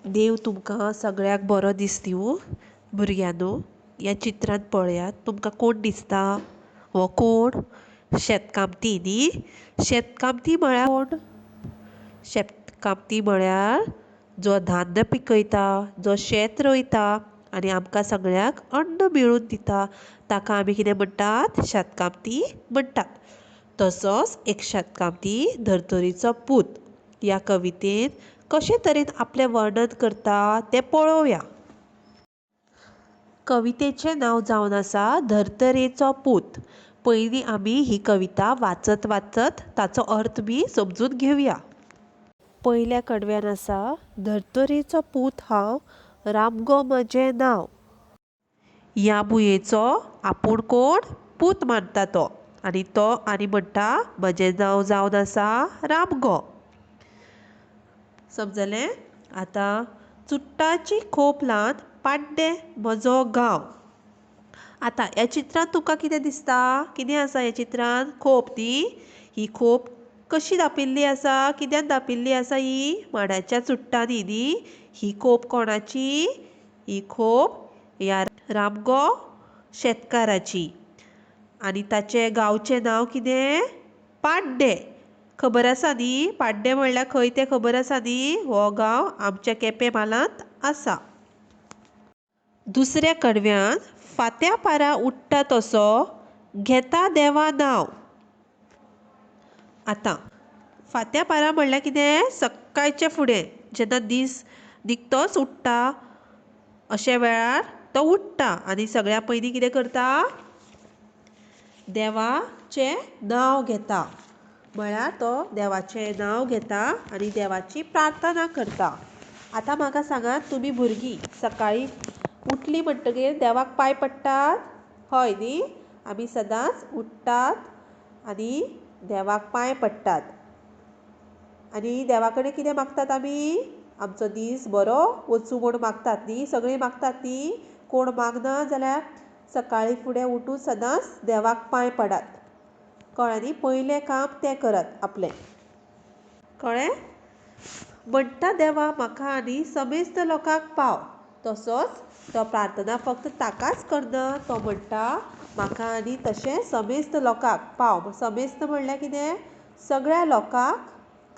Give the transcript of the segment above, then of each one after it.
देव तुमकां सगळ्याक बरो दीस दिवं. भुरग्यांनो, ह्या चित्रांत पळयात, तुमकां कोण दिसता? हो कोण? शेतकामती न्ही? शेतकामती म्हळ्यार कोण? शेतकामती म्हळ्यार जो धान्य पिकयता, जो शेत रोयता आनी आमकां सगळ्यांक अन्न मेळून दिता ताका आमी कितें म्हणटात? शेतकामती म्हणटात. तसोच एक शेतकामती धर्तरेचो पूत ह्या कवितेन कशे तरेन आपलें वर्णन करता तें पळोवया. कवितेचें नांव जावन आसा धर्तरेचो पूत. पयलीं आमी ही कविता वाचत वाचत ताचो अर्थ बी समजून घेवया. पयल्या कडव्यान आसा, धर्तरेचो पूत हांव, रामगो म्हजें नांव. ह्या भुंयेचो आपूण कोण? पूत मानता तो. आनी तो आनी म्हणटा, म्हजें नांव जावन आसा रामगो. समजलें? आतां चुट्टाची खोप ल्हान, पाड्डें म्हजो गांव. आतां ह्या चित्रांत तुमकां कितें दिसता? कितें आसा ह्या चित्रांत? खोप न्ही? ही खोप कशी धांपिल्ली आसा? कित्यान धांपिल्ली आसा ही? माडाच्या चुट्टांनी न्ही? ही खोप कोणाची? ही खोप ह्या रामगो शेतकाराची. आनी ताचें गांवचें नांव कितें? पाड्डें. खबर आसा न्ही? पाड्डें म्हणल्यार खंय तें खबर आसा न्ही? हो गांव आमच्या केपें म्हालांत आसा. दुसऱ्या कडव्यान, फांत्या पारा उठ्ठा तसो घेता देवा नांव. आतां फांत्या पारा म्हणल्यार कितें? सकाळचें फुडें जेन्ना दीस निकतोच उठ्ठा अशे वेळार तो उठ्ठा आनी सगळ्या पयलीं कितें करता? देवाचें नांव घेता. म्हळ्यार तो देवाचें नांव घेता आनी देवाची प्रार्थना करता. आतां म्हाका सांगात, तुमी भुरगीं सकाळीं उठलीं म्हणटगीर देवाक पांय पडटात? हय न्ही? आमी सदांच उठ्ठात आनी देवाक पांय पडटात आनी देवा कडेन कितें मागतात आमी? आमचो दीस बरो वचूं म्हूण मागतात न्ही? सगळीं मागतात न्ही? कोण मागना जाल्यार सकाळीं फुडें उठून सदांच देवाक पांय पडात. कळ्ळें न्ही? पयलें काम तें करात आपलें. कळ्ळें? म्हणटा देवा म्हाका आनी समेस्त लोकांक पाव. तसोच तो प्रार्थना फक्त ताकाच करना, तो म्हणटा म्हाका आनी तशें समेस्त लोकांक पाव. समेस्त म्हणल्यार कितें? सगळ्या लोकांक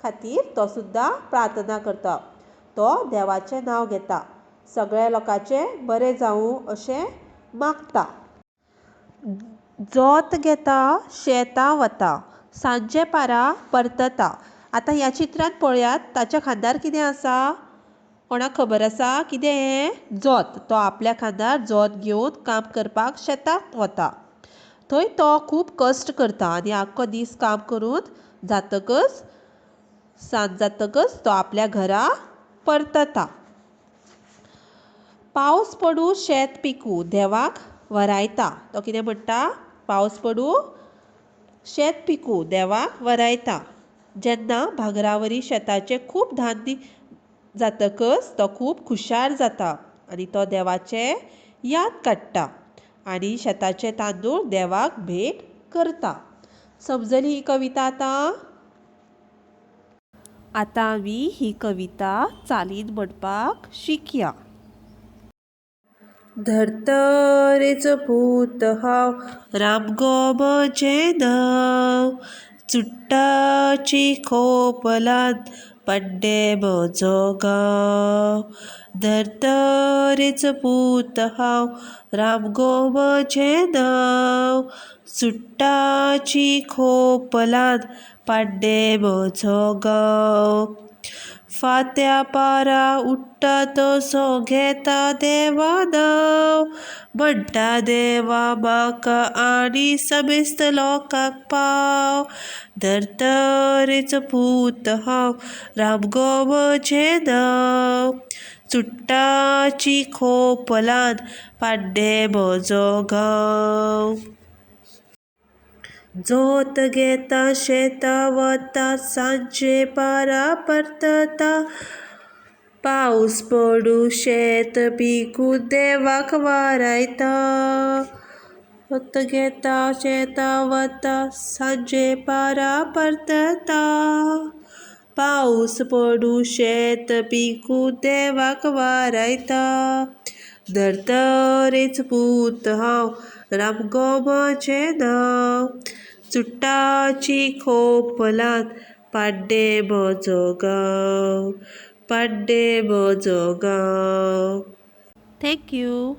खातीर तो सुद्दां प्रार्थना करता. तो देवाचें नांव घेता, सगळ्या लोकांचें बरें जावूं अशें मागता. जोत घेता शेतां वता, सांजे पारा परतता. आतां ह्या चित्रांत पळयात, ताच्या खांदार कितें आसा? कोणाक खबर आसा कितें हें? जोत. तो आपल्या खांदार जोत घेवन काम करपाक शेतांत वता. थंय तो खूब कश्ट करता आनी आख्खो दीस काम करून जातकच सांज जातकच तो आपल्या घरा परतता. पावस पडूं शेत पिकूं देवाक वरायता. तो कितें म्हणटा? पावस पडूं शेत पिकूं देवाक वरायता. जेन्ना भांगरावरी शेताचें खूब धान्य जातकच तो खूब खुशाल जाता आनी तो देवाचें याद काडटा आनी शेताचे तांदूळ देवाक भेट करता. समजली ही कविता आतां? आतां आमी ही कविता चालीन म्हणपाक शिकया. धर्तरेचो पूत हांव, रामगो म्हजें नांव, चुट्टाची खोप ल्हान, पाड्डें म्हजो गांव. धर्तरेचो पूत हांव, रामगो म्हजें नांव, चुट्टाची खोप ल्हान, पाड्डें म्हजो गांव. फांत्या पारा उठ्ठा तसो घेता देवा नांव, म्हणटा देवा म्हाका आनी समेस्त लोकांक पाव. धर्तरेचो पूत हांव, रामगो म्हजें नांव, चुट्टाची खोप ल्हान, पाड्डें म्हजो गांव. जोत घेता शेतां वता, सांजे पारा परतता. पावस पडूं शेत पिकूं देवाक वारायता. जोत घेता शेतां वता, सांजे पारा परतता. पावस पडूं शेत पिकूं देवाक वारायता. धर्तरेचो पूत हांव, रामगो म्हजें नांव, चुट्टाची खोप ल्हान, पाड्डें म्हजो गांव, पाड्डें म्हजो गांव. Thank you.